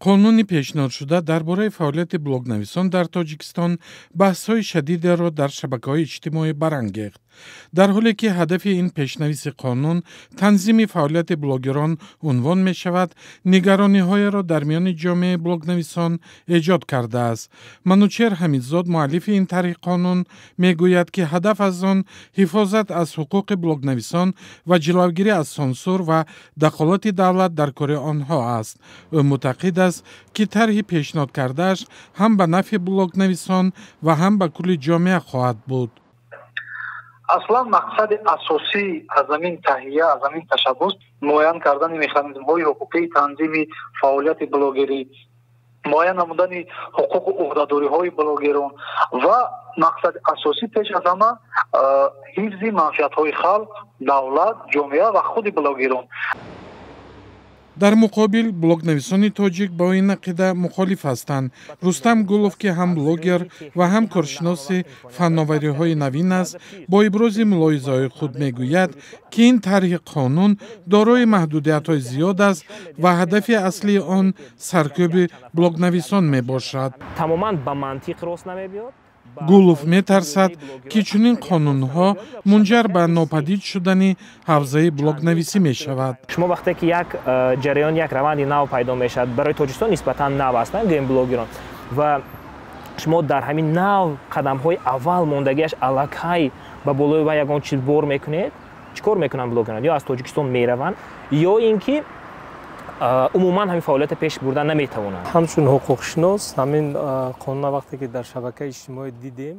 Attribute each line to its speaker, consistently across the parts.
Speaker 1: Қонуни пешниҳодшуда дар бораи фаъолияти блогнависон дар Тоҷикистон баҳсҳои шадидеро дар шабакаҳои иҷтимоӣ барангехт. Дар ҳоле ки ҳадафи ин пешнависи қонун танзими фаъолияти блогерон унвон мешавад, нигарониҳоеро дар миёни ҷомеаи блогнависон эҷод кардааст. Манучер Ҳамидзод, муаллифи ин тарҳи қонун, мегӯяд, ки ҳадаф аз он ҳифозат аз ҳуқуқи блогнависон ва ҷилавгирӣ аз сансур ва дахолати давлат дар кори онҳо аст. Ӯ мӯътақид аст, ки тарҳи пешниҳод кардааш ҳам ба нафъи блогнависон ва ҳам ба кулли ҷомеа хоҳад буд.
Speaker 2: Аслан мақсади асосӣ аз ҳамин таҳия, аз ҳамин ташаббус муайян кардани механизмҳои ҳуқуқии танзими фаъолияти блогерӣ, муайян намудани ҳуқуқу ӯҳдадориҳои блогерон ва мақсади асосӣ пеш аз ҳама ҳифзи манфиатҳои халқ, давлат, ҷомеа ва худи блогерон.
Speaker 1: Дар муқобил блогнависони тоҷик бо ин ақида мухолиф ҳастанд. Рустам Гулов, ки ҳам блогер ва ҳам коршиноси фанновариҳои навин аст, бо ибрози мулоҳизаҳои худ мегӯяд, ки ин тарҳи қонун дорои маҳдудиятҳои зиёд аст ва ҳадафи аслии он саркӯби блогнависон мебошад.
Speaker 3: Тамоман ба мантиқ рост намебиёд.
Speaker 1: Гулов метарсад, ки чунин қонунҳо мунҷар ба нопадид шудани ҳавзаи блогнависӣ мешавад.
Speaker 3: Шумо вақте ки як ҷараён, як раванди нав пайдо мешавад, барои Тоҷикистон нисбатан нав ҳастанд, гӯем, блогерон, ва шумо дар ҳамин нав қадамҳои аввал мондагиаш аллакай ба болои вай ягон чиз бор мекунед, чӣ кор мекунанд блогерон? Ё аз Тоҷикистон мераванд, ё ин ки умуман ҳамин фаъолията пеш бурдан наметавонанд.
Speaker 4: Ҳамчун ҳуқуқшинос, ҳамин қонуна вақте ки дар шабакаи иҷтимоӣ дидем,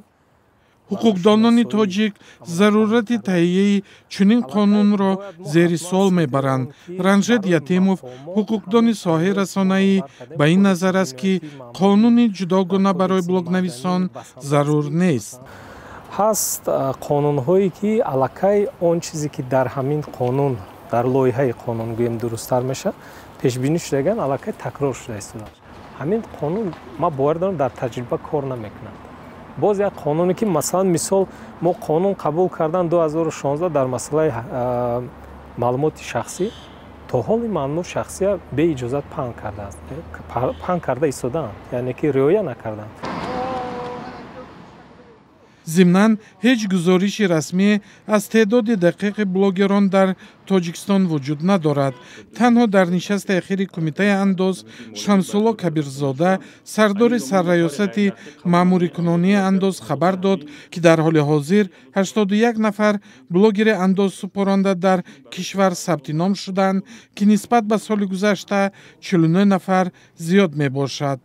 Speaker 1: Ҳуқуқдонони тоҷик зарурати таҳияи чунин қонунро зери суол мебаранд. Ранжед Ятимов, ҳуқуқдони соҳаи расонаӣ, ба ин назар аст, ки қонуни ҷудогона барои блогнависон зарур нест.
Speaker 4: Ҳаст қонунҳое, ки аллакай он чизе, ки дар ҳамин қонун, дар лоиҳаи қонун гӯем дурусттар мешавад, пешбинӣ шудаган, аллакай такрор шуда истодааст. Ҳамин қонун, ман бовар дорам, дар таҷриба кор намекунад. Боз як қонуне, ки масалан, мисол, мо қонун қабул кардан 2016 дар масъалаи маълумоти шахсӣ, то ҳол ин маълумоти шахсия беиҷозат паҳн кардааст, паҳн карда истодаанд, яъне ки риоя накарданд.
Speaker 1: Зимнан, ҳеҷ гузориши расмӣ аз теъдоди дақиқи блогерон дар Тоҷикистон вуҷуд надорад. Танҳо дар нишасти ахири Кумитаи андоз Шамсулло Кабирзода, сардори Сарраёсати маъмурикунонии андоз, хабар дод, ки дар ҳоли ҳозир 81 нафар блогери андозсупоранда дар кишвар сабти ном шуданд, ки нисбат ба соли гузашта 49 нафар зиёд мебошад.